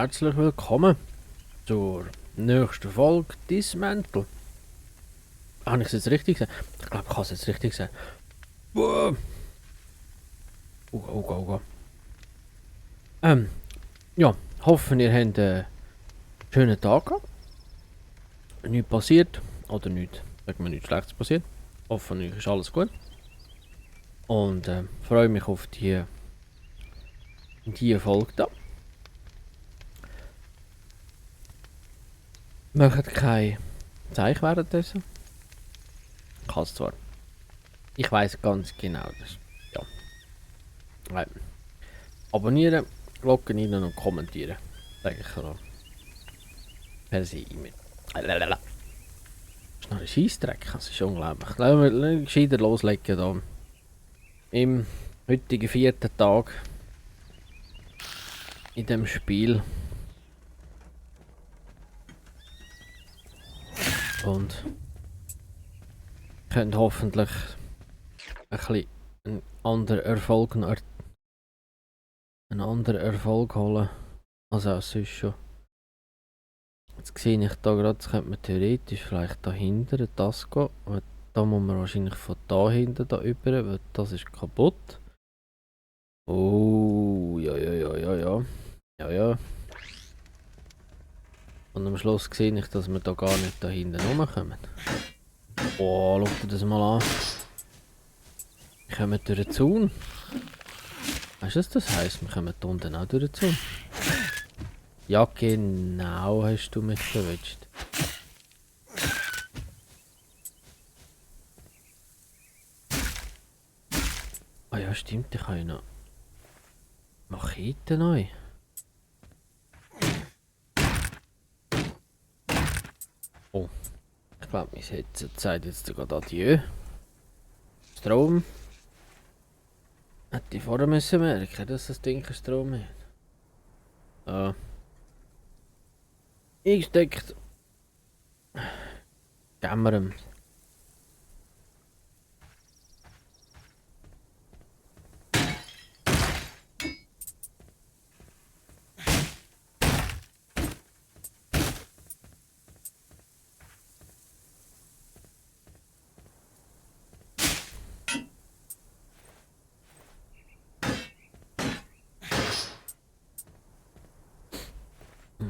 herzlich willkommen zur nächsten Folge Dismantle. Habe ich es jetzt richtig gesagt? Ich glaube, ich habe es jetzt richtig gesagt. Wow. Uga. Ja, hoffen ihr habt einen schönen Tag gehabt. Nichts passiert. Oder nichts, sagen wir, nichts Schlechtes passiert. Hoffentlich ist alles gut. Und freue mich auf die Folge da. Möchtet kein Zeichen währenddessen? Ich kann es zwar. Ich weiß ganz genau, das. Ja. Abonnieren, Glocken rein und kommentieren. Sag ich noch. Per se E-Mail. Das ist noch ein Scheissdreck, das ist unglaublich. Lassen wir gescheiter loslegen da. Im heutigen 4. Tag. In dem Spiel. Und könnt hoffentlich ein bisschen einen anderen Erfolg holen als sonst schon. Jetzt sehe ich da gerade, jetzt könnte man theoretisch vielleicht da hinten das gehen. Aber da muss man wahrscheinlich von da hinten da über, weil das ist kaputt. Oh, ja. Und am Schluss sehe ich, dass wir da gar nicht da hinten rumkommen. Oh, schau dir das mal an. Wir kommen durch den Zaun. Weißt du, was das heisst? Wir kommen da unten auch durch den Zaun. Ja, genau, hast du mich erwischt. Ah ja, stimmt, ich habe ja noch Machete neu. Oh, ich glaube, mein Headset sagt jetzt gerade Adieu. Strom. Hätte ich vorher müssen merken, dass das Ding keinen Strom hat. Ah. Eingesteckt. Geben wir ihm.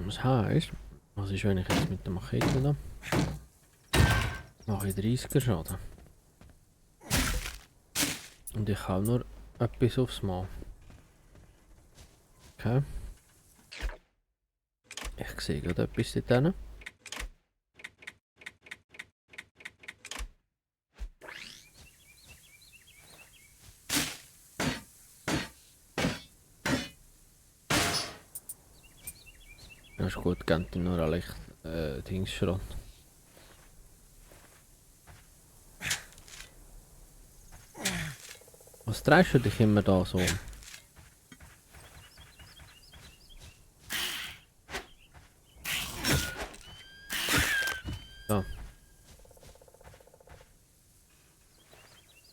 Das heisst, was ist, wenn ich jetzt mit der Machete da mache ich 30er Schaden. Und ich habe nur etwas aufs Mal. Okay. Ich sehe gerade etwas dort hinten. Ja, ist gut, kennt ihr nur alle Licht, Dingsschrott. Was drehst du dich immer da so? So.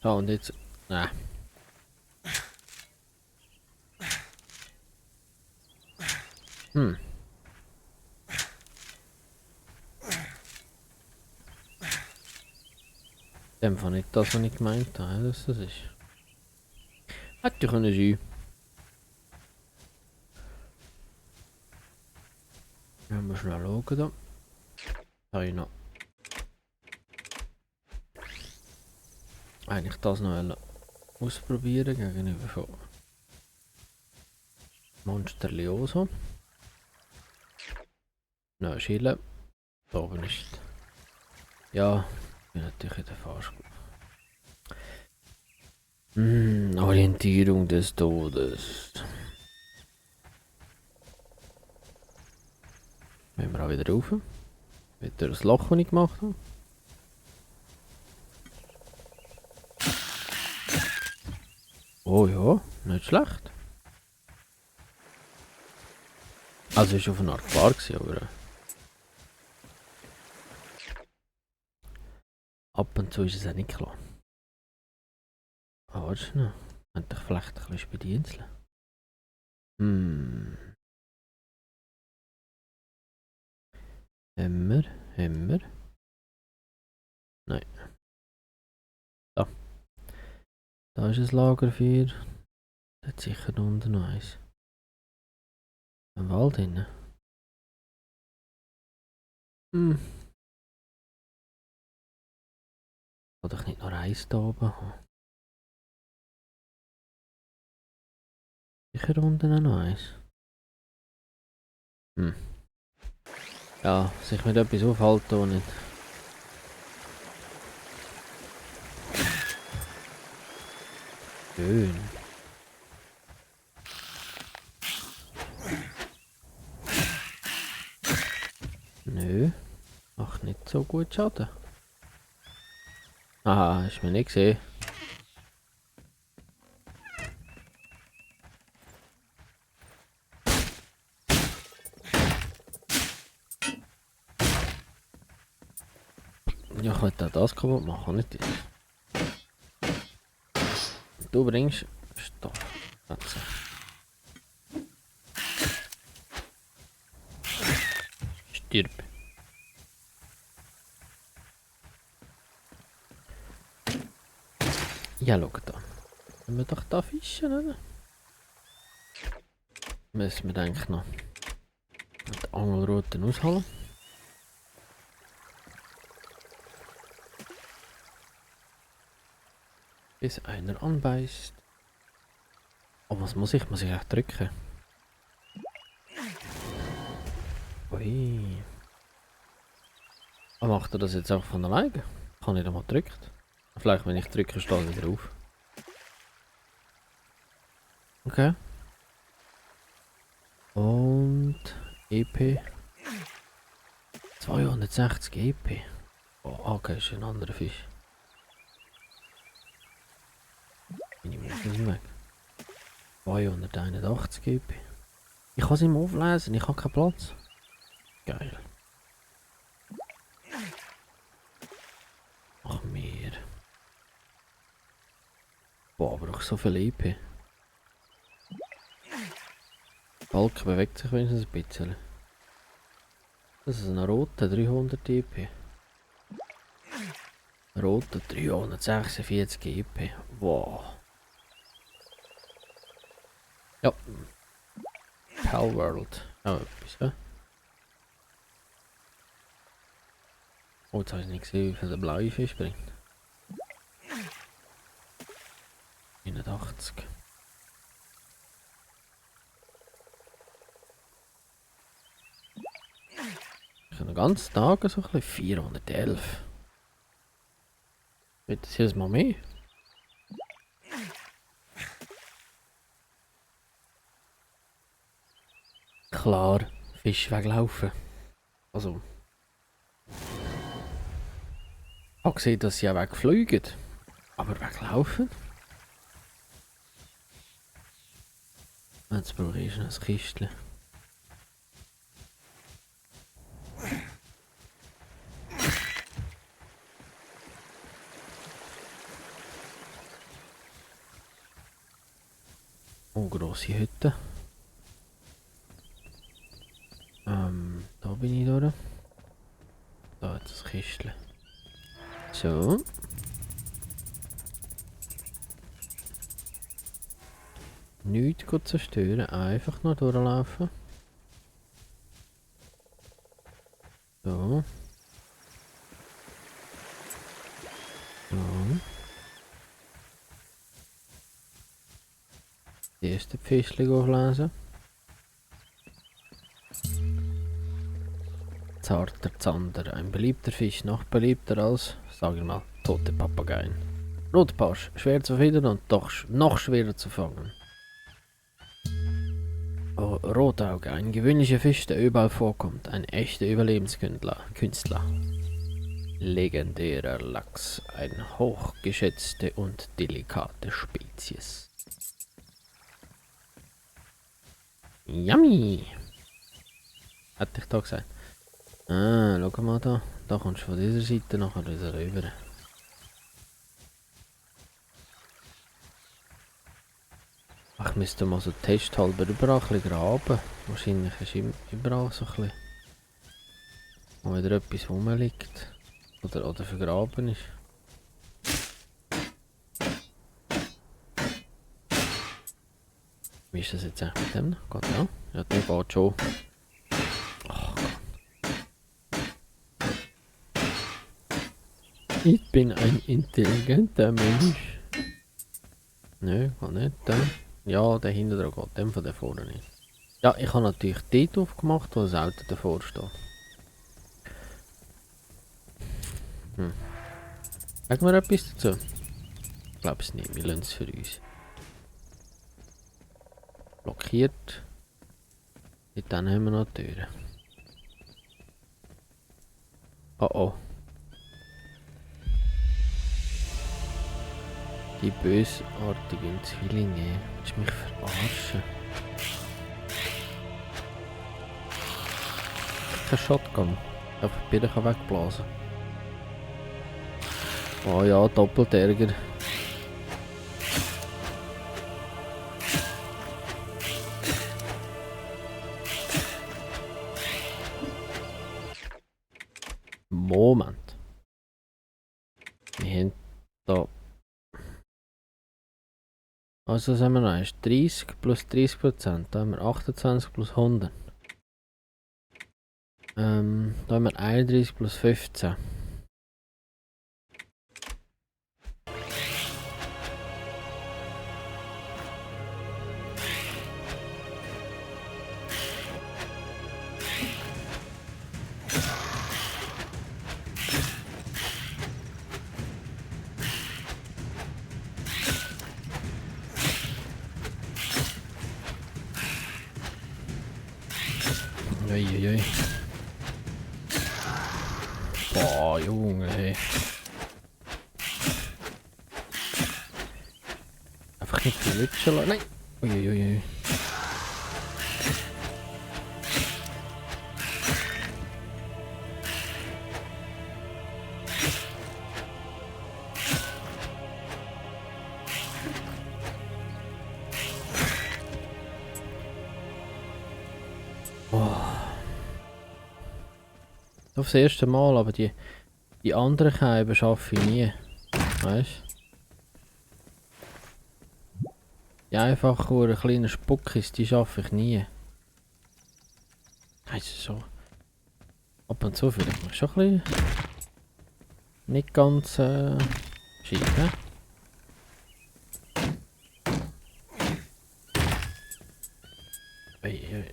So, und jetzt. Nein. In dem Fall nicht das, was ich gemeint habe, dass das ist. Hätte können sein. Ja, mal schnell schauen da. Habe ich noch. Eigentlich das noch ausprobieren gegenüber von Monsterlioso. Nein, Schille. Da oben ist. Ja, ich bin natürlich in der Fahrschule. Orientierung des Todes. Wenn wir auch wieder rauf. Wieder das Loch, das ich gemacht habe. Oh ja, nicht schlecht. Also ist auf eine Art klar gewesen, aber ab und zu ist es auch nicht klar. Ah, warte noch. Könnte ich vielleicht ein bisschen bedienzeln? Haben wir? Nein. Da. Da ist ein Lagerfeuer. Da hat sicher unten noch eins. Im Wald hinten. Hm. Kann doch nicht noch eins da oben haben. Sicher unten auch noch eins. Hm. Ja, sich mit etwas aufhalten und nicht. Schön. Nö. Macht nicht so gut Schaden. Aha, ist mir nicht gesehen. Ja, ich wollte auch das kaputt machen, nicht das. Du bringst Stoff. Also. Stirb. Ja, schau da. Können wir doch da fischen, oder? Müssen wir eigentlich noch die Angelruten ausholen. Bis einer anbeißt. Oh, was muss ich? Muss ich echt drücken? Ui. Macht er das jetzt auch von alleine? Kann ich da mal drückt? Vielleicht, wenn ich drücke, steht er wieder auf. Okay. Und EP. 260 EP. Oh, okay, ist ein anderer Fisch. Bin ich mir weg. 281 EP. Ich kann es nicht mehr auflesen, ich habe keinen Platz. Geil. Ach, mehr. Boah, aber auch so viel EP. Der Balken bewegt sich wenigstens ein bisschen. Das ist ein roter 300 EP. Roter 346 EP. Wow. Ja. Pal World. Auch etwas, hä? Oh, jetzt habe ich nicht gesehen, wie viel der blaue Fisch bringt. 89. Ich habe den ganzen Tag so ein bisschen 411. Wird das jedes Mal mehr? Klar, Fisch weglaufen. Also. Ich habe gesehen, dass sie auch wegfliegen. Aber weglaufen? Jetzt brauche ich noch ein Kistchen. Oh, grosse Hütte. Da bin ich durch. Da hat das Kistchen. So. Nichts zerstören, einfach nur durchlaufen. So. So. Die erste Fischchen auflesen. Zarter Zander, ein beliebter Fisch, noch beliebter als, sagen wir mal, tote Papageien. Rotbarsch, schwer zu finden und doch noch schwerer zu fangen. Oh, Rotauge, ein gewöhnlicher Fisch, der überall vorkommt, ein echter Überlebenskünstler. Legendärer Lachs, eine hochgeschätzte und delikate Spezies. Yummy! Hätte ich da gesagt. Ah, schau mal da. Da kommst du von dieser Seite nachher wieder rüber. Ich müsste mal so testhalber überall ein bisschen graben. Wahrscheinlich ist überall so ein bisschen. Wo wieder etwas rumliegt. Oder vergraben ist. Wie ist das jetzt eigentlich mit dem? Geht ja? Ja, der geht schon. Ach Gott. Ich bin ein intelligenter Mensch. Nö, geht nicht. Der. Ja, der hinten dran geht. Dem von der vorne nicht. Ja, ich habe natürlich dort aufgemacht, wo das Auto davor steht. Sagen wir etwas dazu? Ich glaube es nicht, wir lassen es für uns. Blockiert. Und dann haben wir noch die Türen. Oh oh. Die bösartigen Zwillinge. Willst du mich verarschen? Kein Shotgun. Einfach Bier wegblasen. Oh ja, doppelt Ärger. Moment. Wir haben da. Also was haben wir noch? 30 plus 30%. Da haben wir 28 plus 100. Da haben wir 31 plus 15. Uiuiui. Boah, Junge, hey. Einfach nicht verlutschen lassen. Nein! Uiuiui. Das erste Mal, aber die anderen Scheiben schaffe ich nie. Weißt du? Die einfachen oder kleinen Spuckis, die schaffe ich nie. Heißt so. Ab und zu vielleicht mal schon ein bisschen nicht ganz schief, hä? Ui.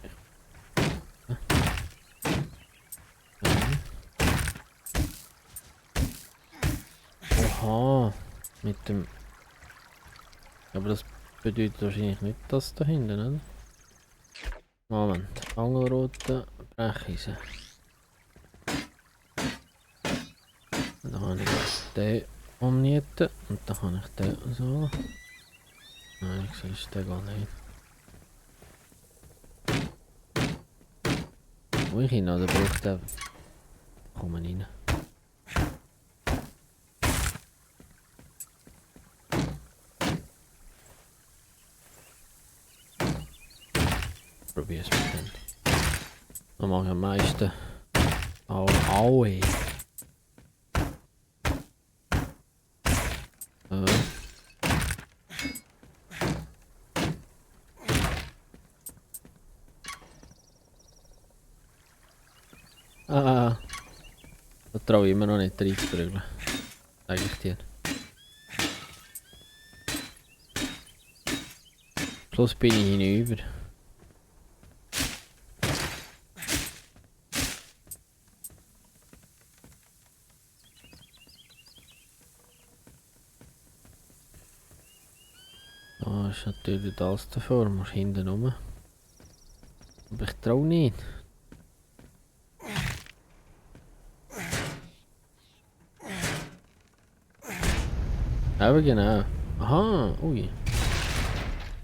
Oha, mit dem. Aber das bedeutet wahrscheinlich nicht das da hinten, oder? Moment, Angelrute, Brecheisen. Dann habe ich den umnieten und dann habe ich den so. Nein, ich sehe den gar nicht. Wo ich ihn oder braucht der? Komm rein. Probier es mit dem. Dann mache ich am meisten. Aue. Da traue ich immer noch nicht reinzuprügeln. Sag ich dir. Plus bin ich hinüber. Da ist natürlich das davor, musst hinten rum. Aber ich traue nicht. Aber genau. Aha, ui.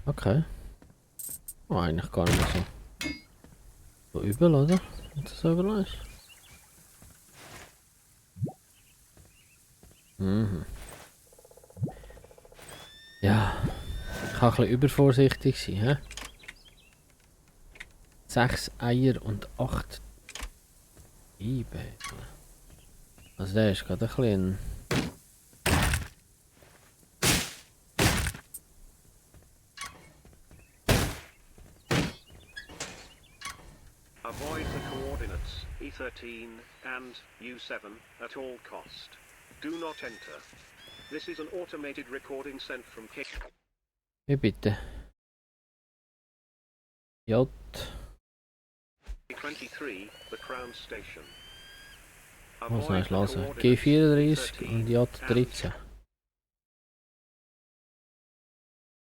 Okay. Oh, eigentlich gar nicht mehr so übel, oder? Wenn du das so überlegst. Mhm. Ja. Ich kann ein bisschen übervorsichtig sein, hä? 6 Eier und 8 Einbädeln. Also der ist gerade ein bisschen... Avoid the coordinates E13 and U7 at all cost. Do not enter. This is an automated recording sent from K. Wie bitte? J. 23, the Crown Station. Muss noch Avoid the hören. coordinates G34 und E13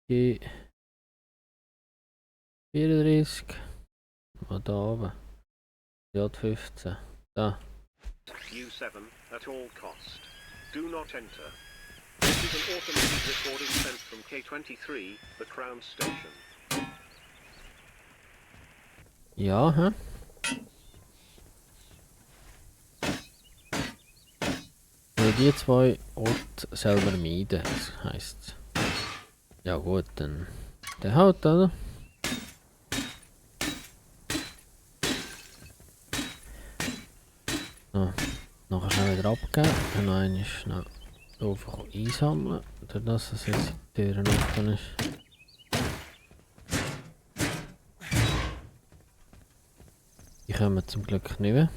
J13. G34. Und da oben. J15. Da. U7 at all cost. Do not enter. This is an automated recording sent from K23, the Crown Station. Ja, hä? Ja, die zwei Orte selber meiden, heisst. Ja gut, dann der halt, oder? So, nachher schnell wieder abgeben, dann noch einmal schnell einfach einsammeln, dadurch dass es jetzt die Türen offen ist. Die kommen zum Glück nicht mehr.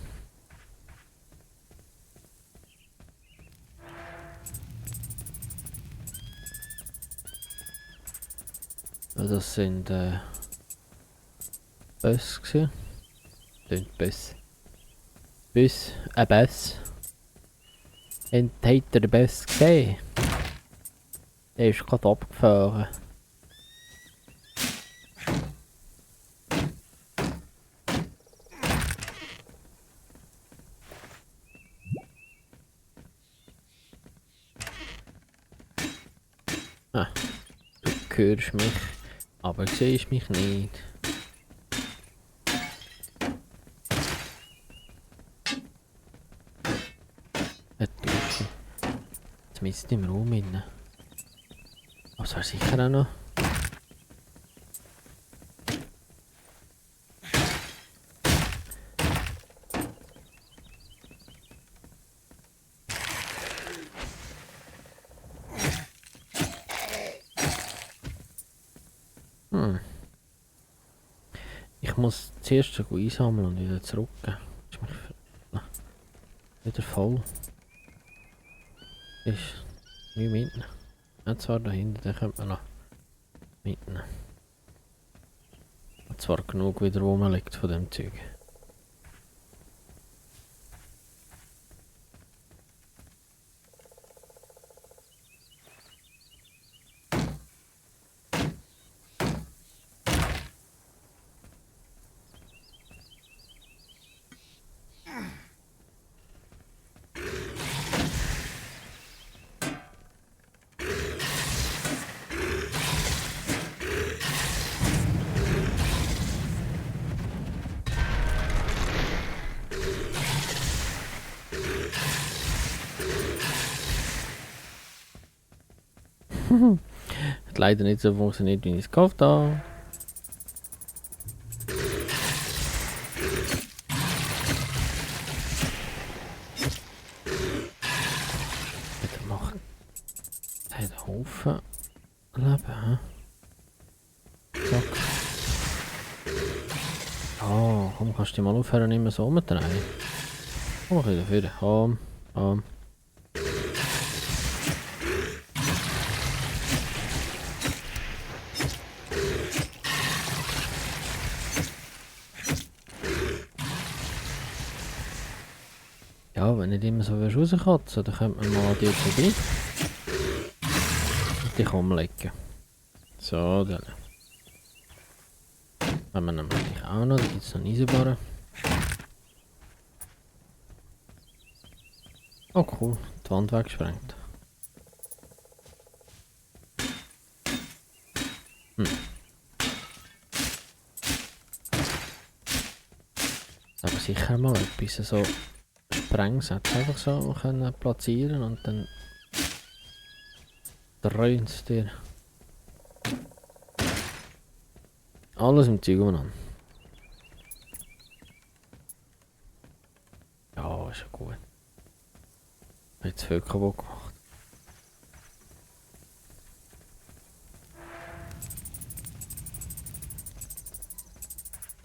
Das sind Bus gewesen. Klingt Bus. Bus, ein Bus. Und habt ihr den Bus gesehen? Der ist gerade abgefahren. Ah, du hörst mich, aber siehst mich nicht. Jetzt mitten im Raum inne. Aber es wäre sicher auch noch. Ich muss zuerst so einsammeln und wieder zurück. Ist mich wieder voll. Ist wie mitten. Ja, zwar da hinten, den könnte man noch mitnehmen. Hat zwar genug wieder rumliegt von dem Zeug. Hat leider nicht so funktioniert, wie ich es gehofft habe. Der macht. Der hat einen Haufen Leben, hä? Zack. Oh, komm, kannst du dich mal aufhören, nicht mehr so rumdrehen? Komm, ein bisschen dafür. Komm. Ja, wenn nicht immer so rauskotzen, dann könnte man mal an dir vorbei und dich umlegen. So, dann. Haben wir nämlich auch noch, da gibt es noch einen Eisenbahn. Oh cool, die Wand weggesprengt. Aber sicher mal etwas so Sprengsätze einfach so können platzieren und dann dröhnt es dir. Alles im Zeug umeinander. Ja, ist ja gut. Hat zu viel kaputt gemacht.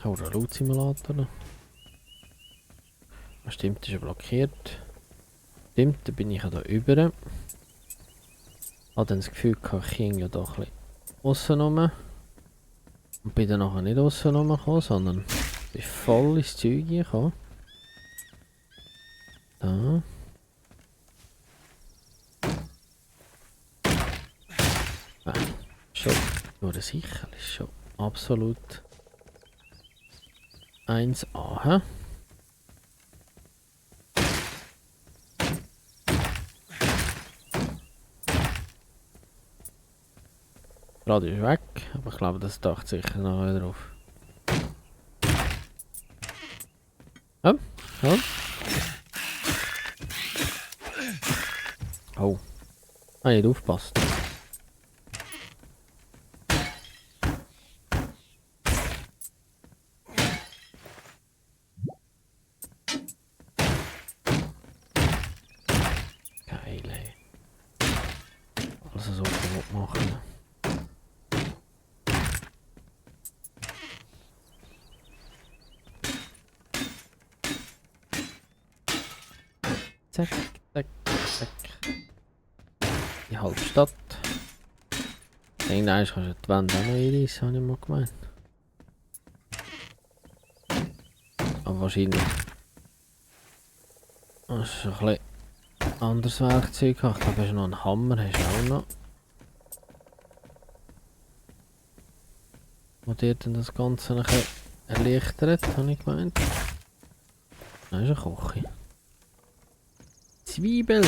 Oh, der Loot-Simulator. Stimmt, ist ja blockiert. Stimmt, da bin ich ja da über. Ich habe dann das Gefühl, ich ging ja doch ein bisschen aussen rum. Und bin dann nachher nicht aussen rumgekommen, sondern bin voll ins Zeug gekommen. Da. Nein, schon. Nur sicher ist schon absolut 1A. Hä? Radio ist weg, aber ich glaube, das taucht sicher noch wieder auf. Ja, ja. Oh. Ah, nicht aufpasst. Geil, ey. Alles so kaputt machen. Zack, zack, zack. Die halbe Stadt. Irgendwann kannst du die Wände auch noch einreissen, habe ich mal gemeint. Aber wahrscheinlich. Das ist ein bisschen anderes Werkzeug. Ich glaube, hast du noch einen Hammer, hast du auch noch. Wo dir dann das Ganze ein bisschen erleichtert, habe ich gemeint. Das ist eine Küche. Zwiebeln!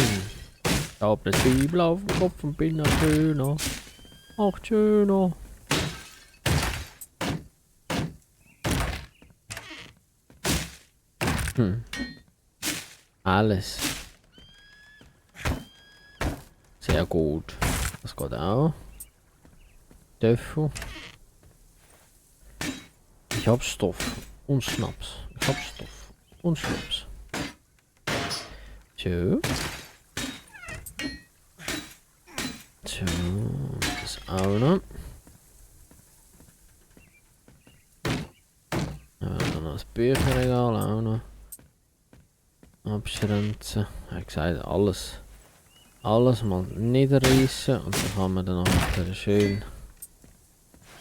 Ich habe eine Zwiebel auf dem Kopf und bin ein Schöner. Ach, schöner. Alles. Sehr gut. Das geht auch. Töffel. Ich hab Stoff und Schnaps. Ich hab Stoff und Schnaps. So. So, das auch noch. Ja, dann noch das Bücherregal auch noch. Abschränzen. Ich habe gesagt, alles mal niederreißen und dann kann man dann auch eine schöne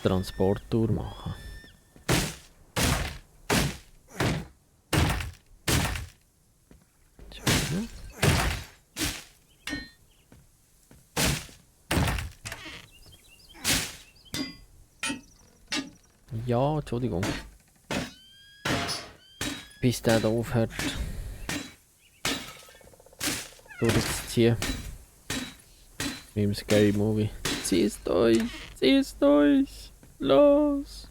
Transporttour machen. Ja, Entschuldigung. Bis der da aufhört durchzuziehen. Wie im Scary Movie. Ziehst euch! Ziehst euch! Los!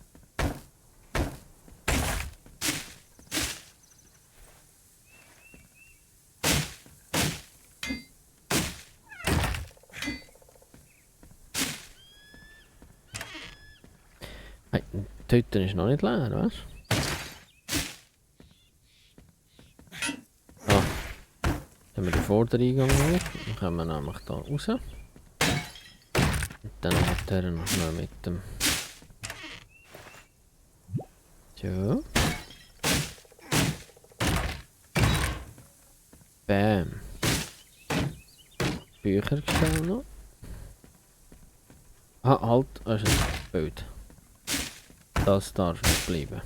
Hey, die Hütte ist noch nicht leer, weißt du? Ah, dann haben wir den Vordereingang auf. Dann kommen wir nämlich da raus. Und dann hat er noch mit dem. So. Bam. Büchergestell noch. Ah, halt, das ist ein Bild. Das darf nicht bleiben.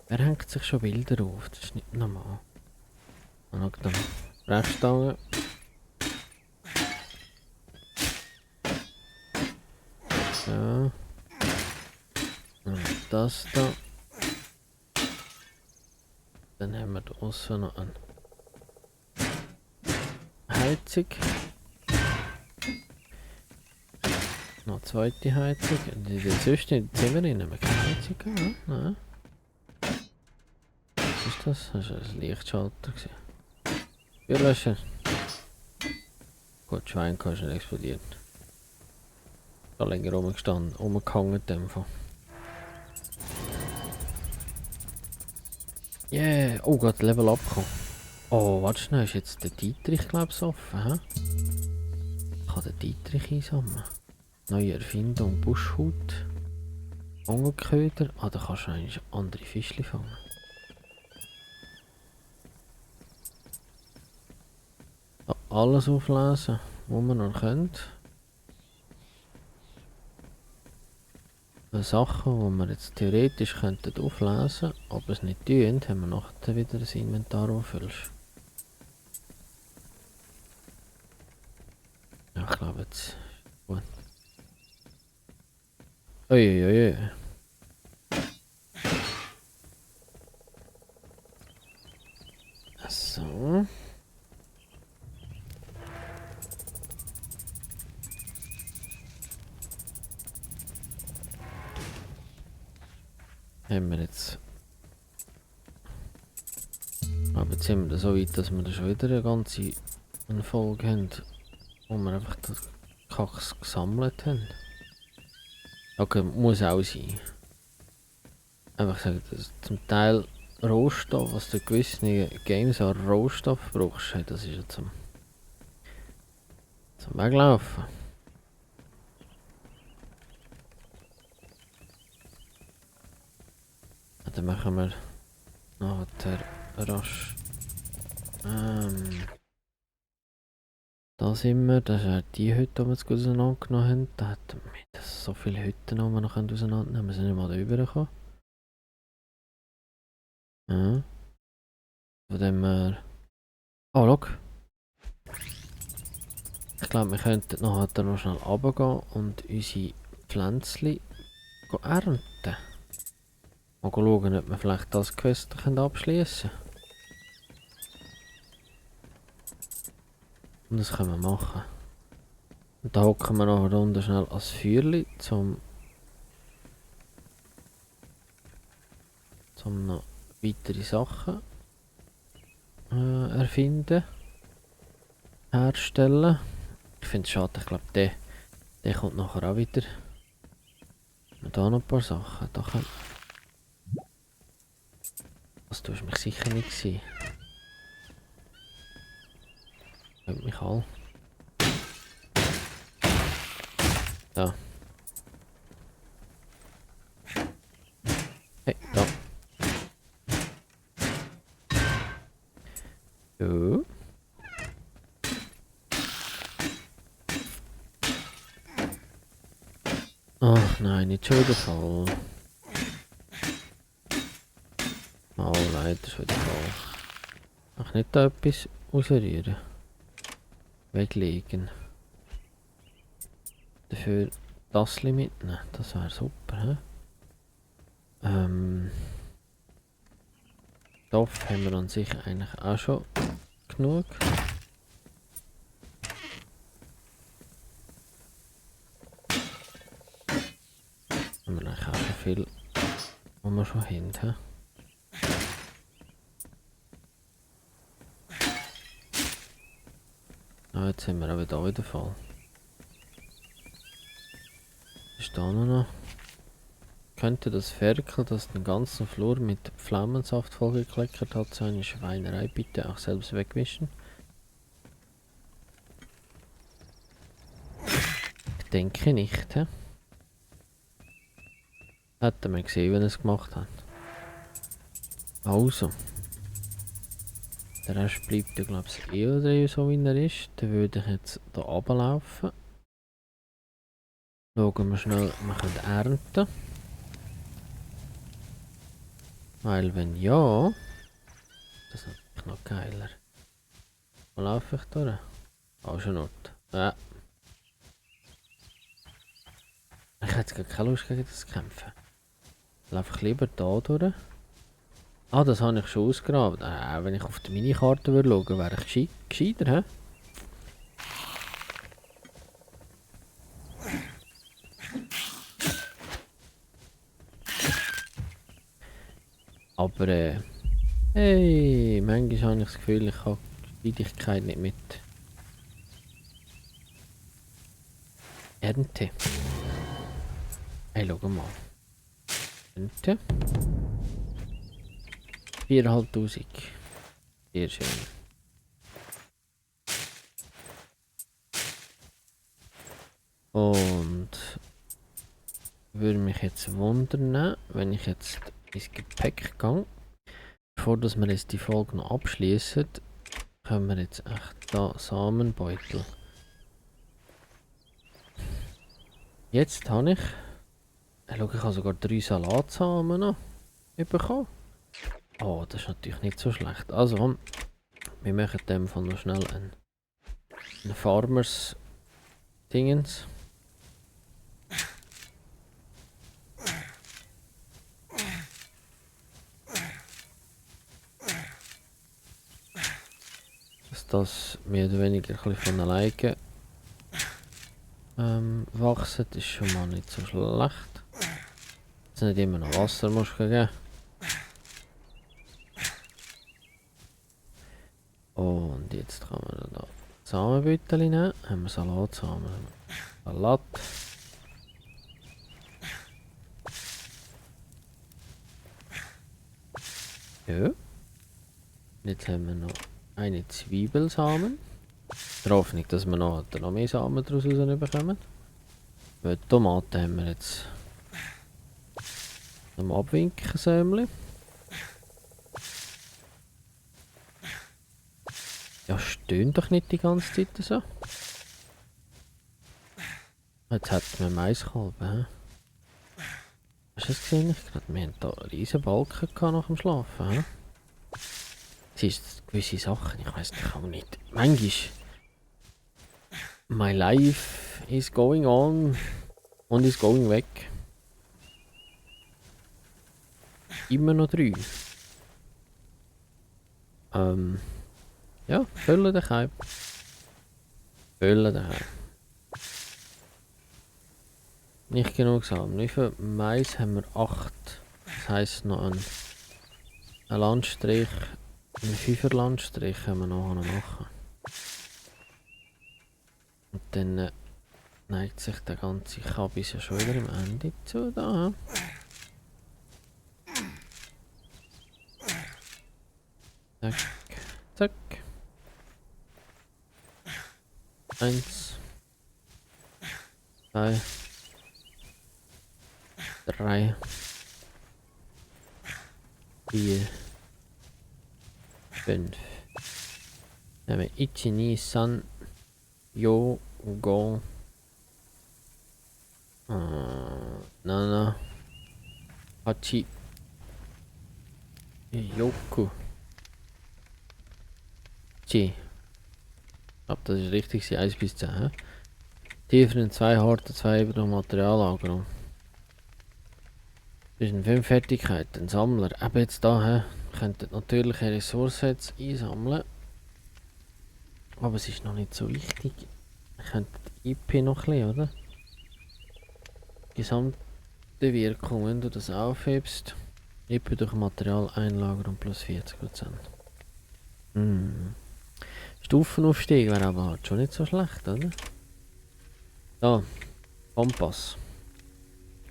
Wer hängt sich schon Bilder auf? Das ist nicht normal. Und auch dann Brechstange. So. Und das da. Dann haben wir da außen noch eine Heizung. Noch eine zweite Heizung. Die sonst in den Zimmern haben wir keine Heizung gehabt, nein. Was ist das? Das war ein Lichtschalter. Türlöscher. Gut, Schwein ist nicht explodiert. Da länger rumgestanden, rumgehangen in dem Fall. Yeah! Oh, gerade Level abgekommen. Oh, warte schnell, ist jetzt der Dietrich, glaube ich, offen, hä? Ich kann den Dietrich einsammeln. Neue Erfindung, Buschhut. Angelköder. Ah, da kannst du eigentlich andere Fischchen fangen. Da alles auflesen, was man noch kennt. Sachen, die wir jetzt theoretisch könnten auflesen, aber es nicht tun, haben wir nachher wieder ein Inventar, das füllst. Ja, ich glaube jetzt. Gut. Uiuiui. So. Haben wir jetzt. Aber jetzt sind wir so weit, dass wir da schon wieder eine ganze Folge haben, wo wir einfach das Kacks gesammelt haben. Okay, muss auch sein. Einfach sagen, dass zum Teil Rohstoff, was du in gewissen Games an Rohstoff brauchst, hey, das ist ja zum Weglaufen. Dann machen wir nachher rasch. Da sind wir, das ist ja die Hütte, die wir jetzt auseinandergenommen haben. Da hat wir so viele Hütten, die wir noch auseinandernehmen können. Wir sind nicht mal da rübergekommen. Ja. Von dem her. Oh, look. Ich glaube, wir könnten nachher noch schnell runtergehen und unsere Pflänzchen ernten. Mal schauen, ob wir vielleicht das Quest abschließen können. Und das können wir machen. Und da hocken wir nachher unten schnell als Feuerli, zum noch weitere Sachen erfinden, herstellen. Ich finde es schade, ich glaube der kommt nachher auch wieder. Und da noch ein paar Sachen. Da kann... Das tust mich sicher nicht sehen. Hört mich all. Da. Hey, da. So. Ach nein, nicht schon wieder voll. Oh, leider schon wieder voll. Ach, nicht da etwas rausrühren. Weglegen. Dafür das mitnehmen, das wäre super, hä? Stoff haben wir an sich eigentlich auch schon genug. Haben wir eigentlich auch schon viel, was wir schon haben, hä? Ah, jetzt haben wir auch wieder voll. Ist da noch? Könnte das Ferkel, das den ganzen Flur mit Pflaumensaft vollgekleckert hat, so eine Schweinerei bitte auch selbst wegwischen? Ich denke nicht, hä? Hätten wir gesehen, wenn er es gemacht hat. Also. Der Rest bleibt ja, glaube ich, eh oder so wie er ist. Dann würde ich jetzt hier runterlaufen. Schauen wir schnell, wir können ernten. Weil wenn ja, das ist natürlich noch geiler. Wo laufe ich durch? Auch schon Ort. Ja. Ich hätte gar keine Lust gegen das zu kämpfen. Laufe ich lieber da durch. Ah, das habe ich schon ausgegraben. Wenn ich auf die Minikarte würde schauen, wäre ich gescheiter, hä? Aber hey, manchmal habe ich das Gefühl, ich habe die Geschwindigkeit nicht mit. Ernte. Hey, schau mal. Ernte. 4'500. Sehr schön. Und würde mich jetzt wundern, wenn ich jetzt ins Gepäck gehe. Bevor dass wir jetzt die Folge noch abschließen, können wir jetzt echt da Samenbeutel. Jetzt habe ich. Schau, ich habe sogar 3 Salatsamen noch bekommen. Oh, das ist natürlich nicht so schlecht. Also, wir machen dem von noch schnell ein Farmers Dingens. Dass das mehr oder weniger ein bisschen von alleine wachsen, ist schon mal nicht so schlecht. Dass nicht immer noch Wasser muss geben. Und jetzt kann man da Samenbüttel nehmen. Haben wir Salatsamen. Salat. Ja. Jetzt haben wir noch eine Zwiebelsamen. Der Hoffnung, dass wir noch mehr Samen daraus bekommen. Weil die Tomaten haben wir jetzt am Abwinken Sämli. Ja, stöhnt doch nicht die ganze Zeit so. Jetzt hat man Maiskolben. Hast du das gesehen? Wir hatten da einen riesen Balken nach dem Schlafen. He? Siehst du, gewisse Sachen, ich weiß nicht, auch nicht. Manchmal. My life is going on und is going weg. Immer noch 3. Ja, füllen den Keim. Füllen den Keim. Nicht genug Samen. Wie viel Mais haben wir? 8. Das heisst noch ein Landstrich. Einen 5er Landstrich können wir noch machen. Und dann neigt sich der ganze Kabis ja schon wieder am Ende zu. Da. Zack, zack. 1, 2, 3, 4, 5. Dann haben wir Ichi, San, Yo, Go, Nana, Hachi, Yoku, Chi. Ich glaube, das ist richtig, 1 bis 10. Tieferen 2 Horten, 2 über Materiallagerung. Zwischen 5 Fertigkeiten. Sammler. Eben jetzt da, könnten natürliche Ressourcen jetzt einsammeln. Aber es ist noch nicht so wichtig. Ich könnte die IP noch ein bisschen, oder? Gesamte Wirkung, wenn du das aufhebst. IP durch Materialeinlagerung plus 40%. Stufenaufstieg wäre aber halt schon nicht so schlecht, oder? Da, Kompass.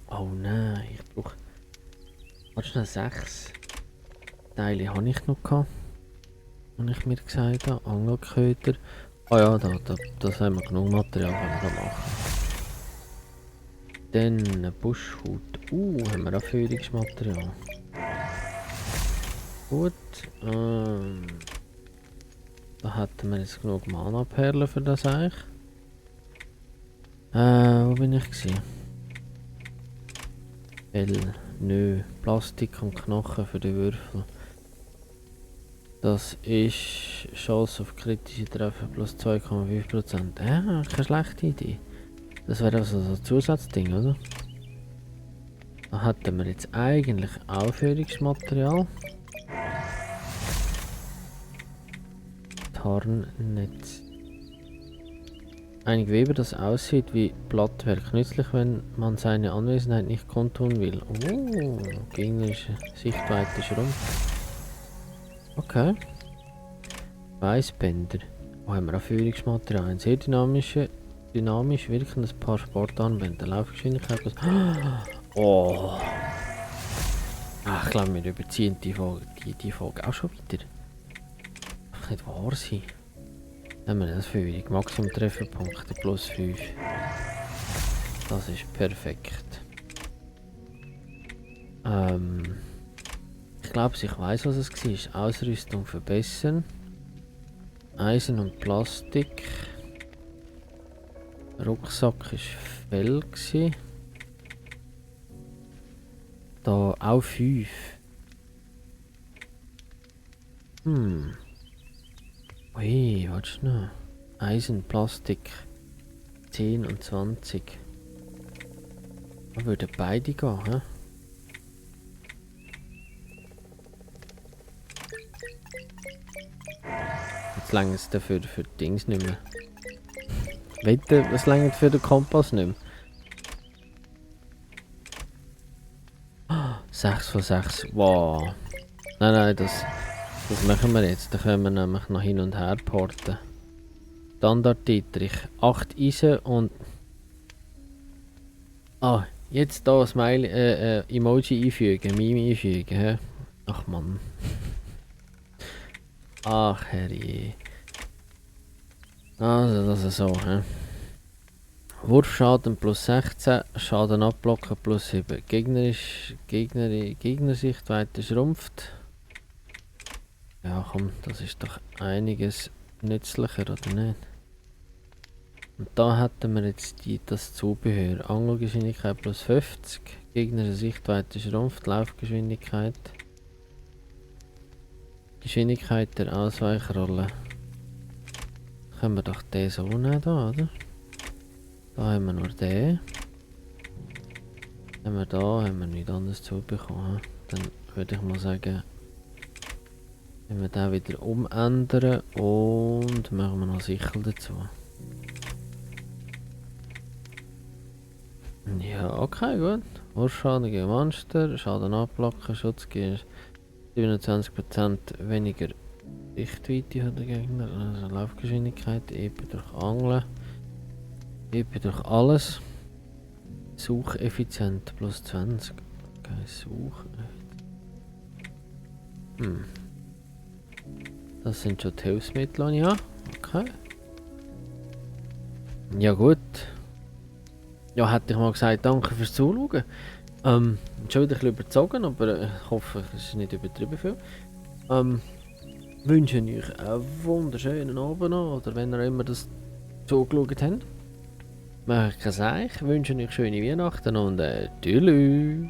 Oh nein, ich brauche... Warte schnell, 6 Teile habe ich noch gehabt. Und ich mir gesagt habe, Angelköder. Ah ja, das haben wir genug Material, können wir da machen. Dann Buschhut. Haben wir auch Führungsmaterial. Gut. Da hätten wir jetzt genug Mana-Perlen für das eigentlich. Wo bin ich gewesen? Nö, Plastik und Knochen für die Würfel. Das ist Chance auf kritische Treffer plus 2,5%. Keine schlechte Idee. Das wäre also so ein Zusatzding, oder? Da hätten wir jetzt eigentlich Aufführungsmaterial. Tarnnetz. Ein Gewebe, das aussieht wie Blattwerk. Nützlich, wenn man seine Anwesenheit nicht kundtun will. Oh, gegnerische Sichtweite schrumpft. Okay. Weißbänder. Wo haben wir auch Führungsmaterial? Ein sehr dynamisch wirkendes Paar Sportarmbänder. Laufgeschwindigkeit. Oh. Ach, ich glaube, wir überziehen die Folge auch schon wieder. Das kann nicht wahr sein. Haben wir das für wenig? Maximum Trefferpunkte plus 5. Das ist perfekt. Ich glaube, ich weiß, was es war. Ausrüstung verbessern. Eisen und Plastik. Rucksack war Fell. Da auch 5. Ui, warte schnell. Eisen, Plastik. 10 und 20. Da würden beide gehen, hä? Jetzt längert es dafür für die Dings nicht mehr. Wette, es längert für den Kompass nicht mehr. 6 von 6. Wow. Nein, das machen wir jetzt. Da können wir nämlich noch hin und her porten. Standard-Dietrich. 8 Eisen und... Ah, jetzt da Smiley, Emoji einfügen, Meme einfügen, hä? Ach Mann. Ach herrje. Also das ist so, hä? Wurfschaden plus 16, Schaden abblocken plus 7. Gegnersichtweite schrumpft. Ja komm, das ist doch einiges nützlicher, oder nicht? Und da hätten wir jetzt das Zubehör. Angelgeschwindigkeit plus 50. Gegnersichtweite schrumpft, Laufgeschwindigkeit. Geschwindigkeit der Ausweichrolle. Können wir doch den so nehmen, da, oder? Da haben wir nur den. Haben wir nichts anderes zubekommen. Dann würde ich mal sagen, wenn wir den wieder umändern und machen wir noch Sichel dazu. Ja, okay, gut. Wurfschaden gegen Monster, Schaden abblocken, Schutz gegen 27% weniger Sichtweite hat der Gegner, also Laufgeschwindigkeit, EP durch Angeln, EP durch alles. Sucheffizient plus 20. Okay, Such. Das sind schon die Hilfsmittel, ja. Okay. Ja gut. Ja, hätte ich mal gesagt, danke fürs Zuschauen. Schon wieder ein bisschen überzogen, aber ich hoffe, es ist nicht übertrieben viel. Wünsche euch einen wunderschönen Abend noch, oder wenn ihr immer das zugeschaut habt. Mache ich kein Seich, wünsche euch schöne Weihnachten und tschüss.